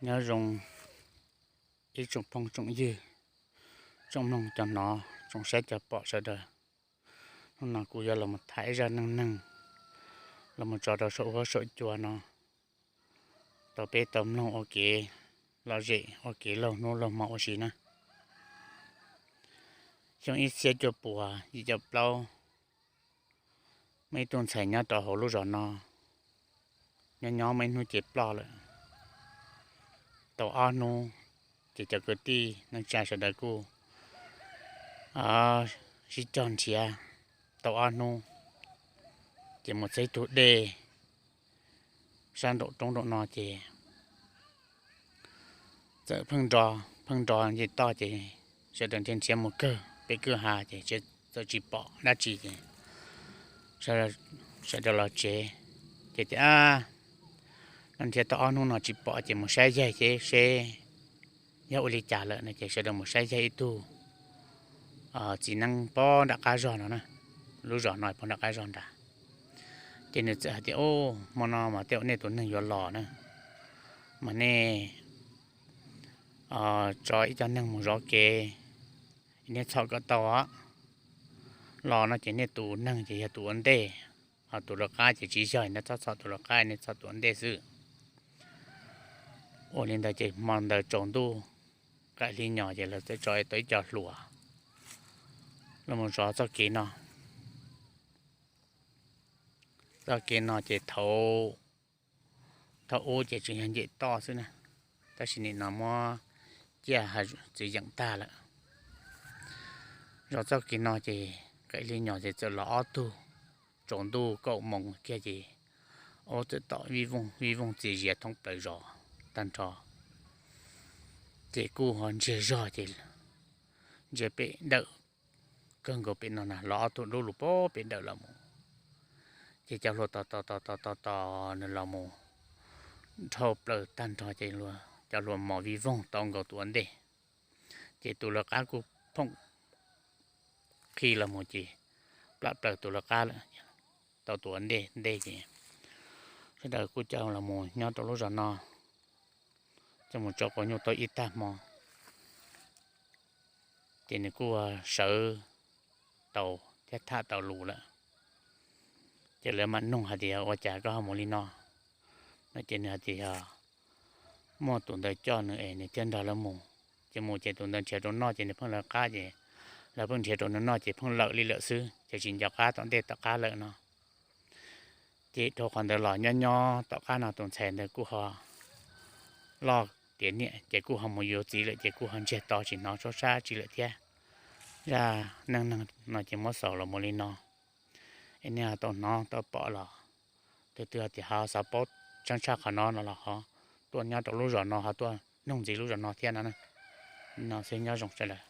Nyob zoo ib tsoom phooj tsoom ywg, tsoom mloog cov hnov, tsoom saib cov pom sawv daws. Hnub no kuv yuav los tham ib zaj neej neeg los mus tso rau saum huab saum cua no, tau peb tau mloog ua kev lom zem, ua kev laug hnub laug hmo ua si na. Xyoo ib txhiab cuaj puas yim caum plaub, muaj ib tug ntxhais nyob rau hauv lub zos no, nyob nyob muaj ib hnub ces ploj lawm. Tau ob hnub ces cov kwv tij neej tsa sawv daws kuj sib cog nrhiav. Tau ob hnub ces mus txog ib tug dej sab nraum roob nraum no ces txawm pheej nrog, pheej nrog nce toj ces sawv daws nrhiav nrhiav mus kawg peb kwj ha ces txawm tsis pom dab tsi ces sawv daws los tsev. Ces tias, no nrhiav tau ob hnub no tsis pom ces mus saib yaig ces seb yog ua li cas lawm no ces sawv daws mus saib yaig ib tug txiv neeb pog nram qab zog no na, lub zos no pog nram qab zog nrad. Ces nws txawm hais tias, hmo no mas tej zaum nej tus neeg yuav los na, mas nej tso ib co neeg mus zov kev, nej txhom kom tau los no ces nej tus neeg ces yog tus ua ntej, ho tus lawv qab ces tsis yog, nej txhob txhom tus lawv qab, nej txhom tus ua ntej xwb. Ua li ntawd ces hmo ntawd tsaus ntuj qaim hli nyos ces lawv txawm tso tau ib co hluas los mus zov txoj kev no. Txoj kev no ces thaum, thaum ub ces tseem yog nce toj xwb na, tab sis nim no muab ciaj txiv yeem tag lawm. Zov txoj kev no ces qaim hli nyos ces txawm los ob tug, tsaus ntuj kaum moos kiag ces aub txawm tom vij voog vij voog txias zias thoob plaws zos tag nrho. Ces kuj ho ntsiag zog ces ntsiag pem dawm kawg nkaus pem no na, los ob tug dub lug pem dawm los mus. Ces cov hluas tos tos tos tos tos tos nws los mus dhau plaws tag nrho ces cov hluas mos vij voog tau nkaus tus ua ntej. Ces tus lawv qab kuj phoom qhi los mus ces plam plaws tus lawv qab lawm, tau tus ua ntej ntej ces sawv daws kuj coj los mus nyob rau lub zos no, coj mus tso quas nyuj tau ib tag hmo. Ces nws kuj sawv tau thiab tham tau lus lawm. Ces lawv mam nug hais tias, ua cas koj ho mus li no? No ces nws hais tias yog muaj tus ntawd coj nws es nws thiaj nrog lawv mus. Ces mus ces tus ntawd nrhiav rau noj ces nws pheej lawv qab ces lawv pheej nrhiav rau nws noj ces pheej lawm li lawm xwb ces tsis nco qab tom ntej tom qab lawm no. Ces dhau qhov ntawd los nyob nyob tom qab no tus ntxhais ntawd kuj ho loj tiav niam ces kuj ho mus yuav txiv lawm ces kuj ho ntsiag to tsis hnov suab sab tsi lawm thiab. Zaj neej neeg no ces muab xaus los mus li no. Es nej ho tau hnov tau pom los, tus twg tias ho xav paub tseeb tshaj qhov no no los ho tuaj nyob rau lub zos no ho tuaj nug ntxiv lub zos no thiab no. No xwb, nyob zoo sawv daws.